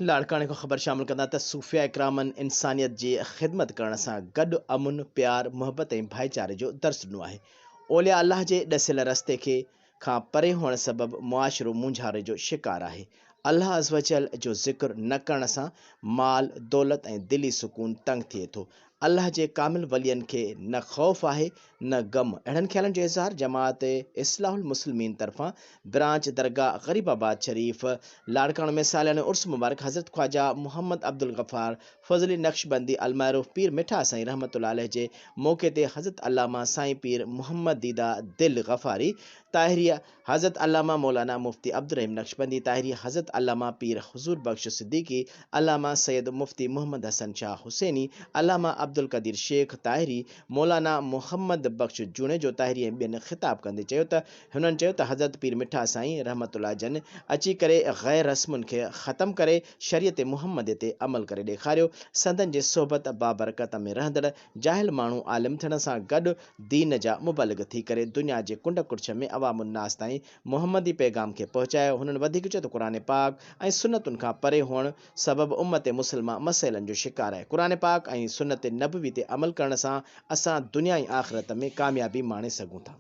لاڙڪاڻي کان خبر شامل ڪندا ته صوفياء اڪرامن انسانيت جي خدمت ڪرڻ سان گڏ امن، پيار، محبت ۽ ڀائيچاري جو درس ڏنو آهي. اولياء الله جي ڏسيل رستي کي کان پري هئڻ سبب معاشرو مونجهاري جو شڪار آهي. الله عزوجل جو ذڪر نه ڪرڻ سان مال، دولت ۽ دلي سڪون تنگ ٿئي ٿو. الله جي ڪامل ولين کي نه خوف آهي نه غم. اهڙن خيالن جو اظهار جماعت اصلاح المسلمين طرفان برانچ درگاهه غريب آباد شريف لاڙڪاڻو ۾ ساليانو عرس مبارڪ حضرت خواجه محمد عبدالغفار فضلي نقشبندي المعروف پير مٺا سائين رحمة الله عليه جي موقعي تي حضرت علامه سائين پير محمد ديده دل غفاري طاهريء حضرت علامه مولانا مفتي عبدالرحيم نقشبندي طاهري، حضرت علامه پير حضور بخش صديقي، علامه سيد مفتي محمد حسن شاهه حسيني، علامه عبدالقدير شيخ طاهري، مولانا محمد بخش جوڻيجو طاهري ۽ ٻين خطاب ڪندي چيو ته هنن چيو ته حضرت پير مٺا سائين رحمة الله جن اچي ڪري غير رسمن کي ختم ڪري شريعت محمدي تي عمل ڪري ڏيکاريو، سندن جي صحبت بابرڪت ۾ رهندڙ جاهل ماڻهو عالم ٿيڻ سان گڏ دين جا مبلغ ٿي ڪري دنيا جي ڪنڊ ڪڙڇ ۾ عوام الناس تائين محمدي پيغام کي پهچايو. هنن وڌيڪ چيو ته قرآن پاڪ ۽ سنتن کان پري هئڻ سبب امت مسلمه مسئلن جو شڪار آهي. قرآن پاڪ ۽ سنت نبوي تي عمل ڪرڻ سان اسان دنيا ۽ آخرت ۾ ڪاميابي ماڻي سگهون ٿا.